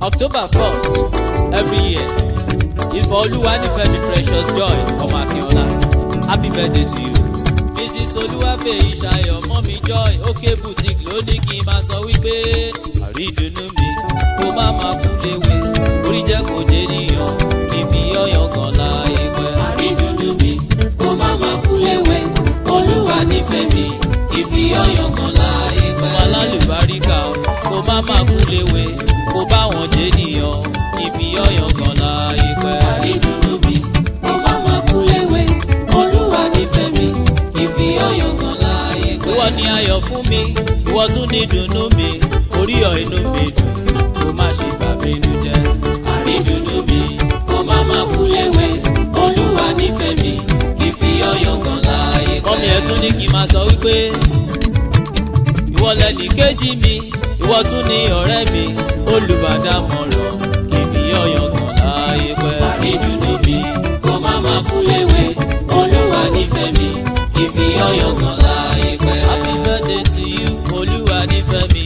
October 4th every year is for Olúwanífẹ̀mí Precious Joy ọmọ Akínọlá. Happy birthday to you. Mrs Olúwàfẹ̀yìṣayọ̀, Mummy Joy, OK Boutique ló ní kí n máa sọ wípé àrídùnnú mi kó má máa kú léwe, orí jẹ́ kó jẹ́ níyàn kí fi ọyàn gan láyé pẹ́. Àrídùnnú mi kó má má kú léwe, Olúwa nífẹ̀ẹ́ mi kì í fi ọyàn gan láyé pẹ́. Ọmọ alálùbáríkà, kó má máa kú léwe, kó bá wọn jẹ́ níyàn kí fi ọyàn gan láyé pẹ́. Àrídùnnú mi kó má má kú léwe, Olúwa nífẹ̀ẹ́ mi kì í fi ọyàn gan láyé pẹ́. Ìwọ ni ayọ̀ fún mi, ìwọ tún ní dùnnú mi, orí ọ̀ inú mi dùn, kó má ṣe bà mí inú jẹ́. Àrídùnnú mi kó má má kú léwe, Olúwa nífẹ̀ẹ́ mi kì í fi ọyàn gan láyé pẹ́. Mummy ẹ̀ tún ní kí n máa sọ wípé ìwọ lẹ́nì kejì mi, ìwọ tún ní ọ̀rẹ́ mi, olùbàdàmọ̀ràn kì í fi ọyàn gan láyé pẹ́. Àrídùnnú mi kó má má kú léwe, Olúwa nífẹ̀ẹ́ mi kì í fi ọyàn gan láyé pẹ́. Happy birthday to you, Olúwa nífẹ̀ẹ́ mi.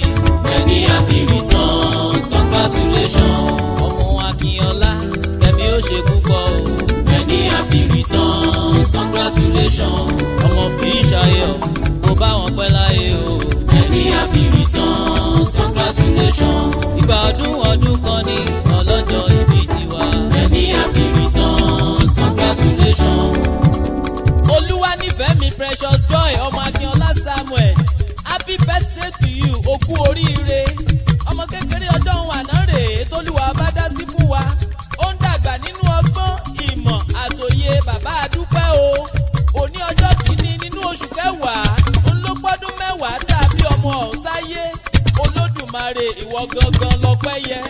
Many happy returns, congratulations. Ọmọ Akínọlá, kẹ́mi ó ṣe púpọ̀ o. Many happy returns, congratulations. Ọmọ fi ṣayọ̀, kó bá wọn pẹ́ láyé o. Many happy returns, congratulations. Ìgbà ọdún ọdún kan ní ọlọ́jọ́ ìbí tiwa. Many happy returns, congratulations. Olúwanífẹ̀mí Precious Joy ọmọ Akínọlá Samuel, happy birthday to you. O kú oríire. Ọmọ kékeré ọjọ́ òun àná rèé tólúwa bá dá sí fún wa. Ó ń dàgbà nínú ọgbọ́n, ìmọ̀ àtòyè. Bàbá àdúpẹ́ o. Òní ọjọ́ kìíní nínú oṣù kẹwàá ń ló pọ́dún 10 tàbí ọmọ ọ̀hún sáyé. Olódùmarè, ìwọ gangan lọ́pẹ́ yẹ.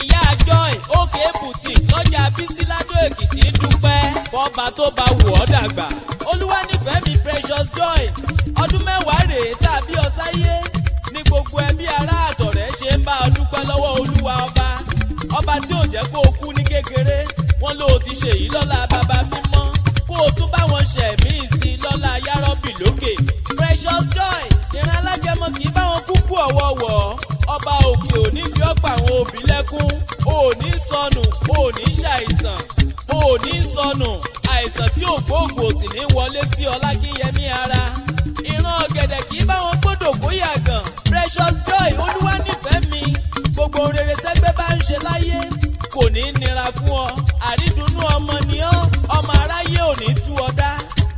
Ìyá Joy, OK Boutique lọ́jà Bísí Ládó Èkìtì ń dúpẹ́ fọba tó bá wù ọ́ dàgbà. Olúwanífẹ̀mí Precious Joy, ọdún 10 rèé tàbí ọ̀sáyé ní gbogbo ẹbí, ará àtọ̀rẹ́ ṣe ń bá ọ dúpẹ́ lọ́wọ́ Olúwa ọba, ọba tí ò jẹ́ kó o kú ní kékeré. Wọ́n ló ti ṣèyí lọ́la bàbá mímọ́, kó o tún bá wọn ṣẹ̀mí sí lọ́la yárọ́bì lókè. Precious Joy, ìran alágẹmọ kì í bá wọn kúkú ọ̀wọ̀ọ̀wọ̀. Ọba òkè òní fi ọ́ pa àwọn òbí lẹ́kún. Òní sọnù, òní ṣàìsàn, òní sọnù, àìsàn tí ògbóògùn ò sì ní wọlé sí ọ lákínyẹmí ara. Ìran ọ̀gẹ̀dẹ̀ kì í bá wọn gbọ́dọ̀ kóyà gàn. Precious Joy Olúwanífẹ̀ẹ́ mi, gbogbo rere tẹ́gbẹ́ bá ń ṣe láyé kò ní nira fún ọ. Àrídùnnú ọmọ ni ọ́, ọmọ aráyé ò ní tú ọ dá.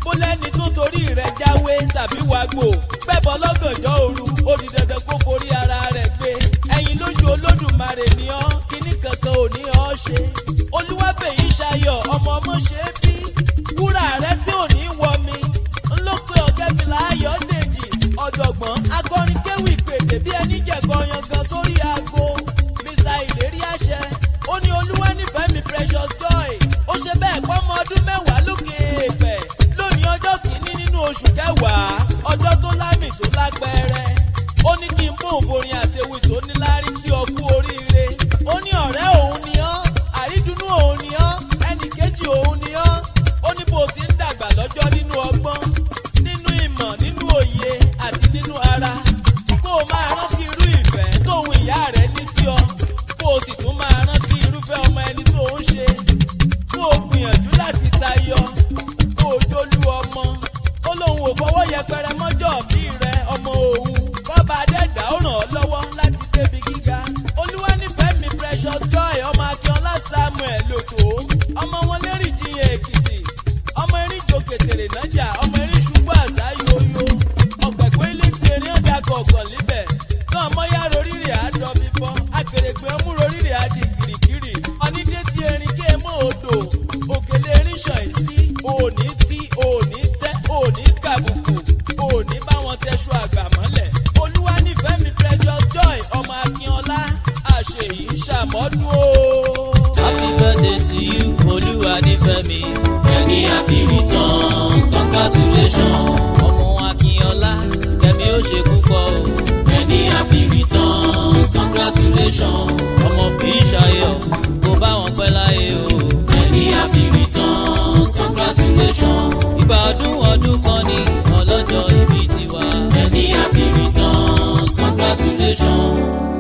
Bó lẹ́ni tó torí rẹ̀ jáwé tàbí wàgbò bẹ́bọ̀ lọ́gànjọ́ òru, ó di dandan kó forí ara rẹ̀ gbé. Ẹ̀yin lójú Olódùmarè ni ọ́, kíní kankan ò ní ọ́ ṣe. Olúwàfẹ̀yí ṣayọ̀, ọmọ ọmọ ṣe é bí wúrà rẹ tí ò ní wọ mi ńlọpẹ Ọ̀gẹ́fìlà Ayọ̀dèjì, ọ̀jọ̀gbọ́n akọrin kéwì pèdè bí ẹni jẹ̀kọ yangan sórí aago, Mr Ìlérí àṣẹ. Ó ní Olúwanífẹ̀mí Precious Joy, ó ṣe bẹ́ẹ̀ pọ́mọ ọdún 10 lókè èèpẹ̀ lónìí, ọjọ́ kìíní nínú oṣù kẹwàá, ọjọ́ tó lámì tó lápẹẹrẹ. Ó ní kí n bó òforin àtẹwì tó níláárí kí ọ kú oríire. Ó ní ọ̀rẹ́ òun ni ọ́, àrídùnnú òun ni ọ́, ẹnì kejì òun ni ọ́. Ó ní bó ti ń dàgbà lọ́jọ́ nínú ọgbọ́n, nínú ìmọ̀, nínú òye àti nínú ara, kó o máa rántí irú ìfẹ́ tóun ìyá rẹ̀ ní sí ọ, kó o sì tún máa rántí irúfẹ́ ọmọ ẹni tó ń ṣe, kó o gbìyànjú láti tayọ, kó o jólú ọmọ. Ó lóun ò fọwọ́ yẹpẹrẹ mọ́jọ́ bí rẹ ọmọ òun, bọ́ba adẹ́dà ó ràn ọ́ lọ́wọ́ láti débi gíga. Olúwanífẹ̀mí Precious Joy ọmọ Akínọlá Samuel lòtò, ọmọ wọn lérì jiyàn Èkìtì, ọmọ erin kètèrè nájà, ọmọ erin ṣubú àṣà yoyo ọ̀pẹ̀pẹ̀ ilé tí erin ọ̀dà kọ̀ọ̀kan líbẹ̀ náà mọ́yá rorírì àádọ́ bíbọ́ akèrègbè ọmú rorírì àdì kìrìkìrì onídé tí erin ké mọ́ odò òkèlè erin ṣàn sí. Òní tí òní tẹ́, òní kàbùkù, òní bá wọn tẹṣu àgbà mọ́lẹ̀. Olúwanífẹ̀mí Precious Joy ọmọ Akínọlá, àṣeyí ṣàmọ́dún o. Happy birthday to you, Olúwanífẹ̀mí. Many happy returns, congratulations. Ọmọ Akínọlá, kẹ́mi ó ṣe púpọ̀ o. Many happy returns, congratulations. Ọmọ fi ṣayọ̀, kó bá wọn pẹ́ láyé o. Many happy returns, congratulations. Ìgbà ọdún ọdún kan ní ọlọ́jọ́ ìbí tiwa. Many happy returns, congratulations.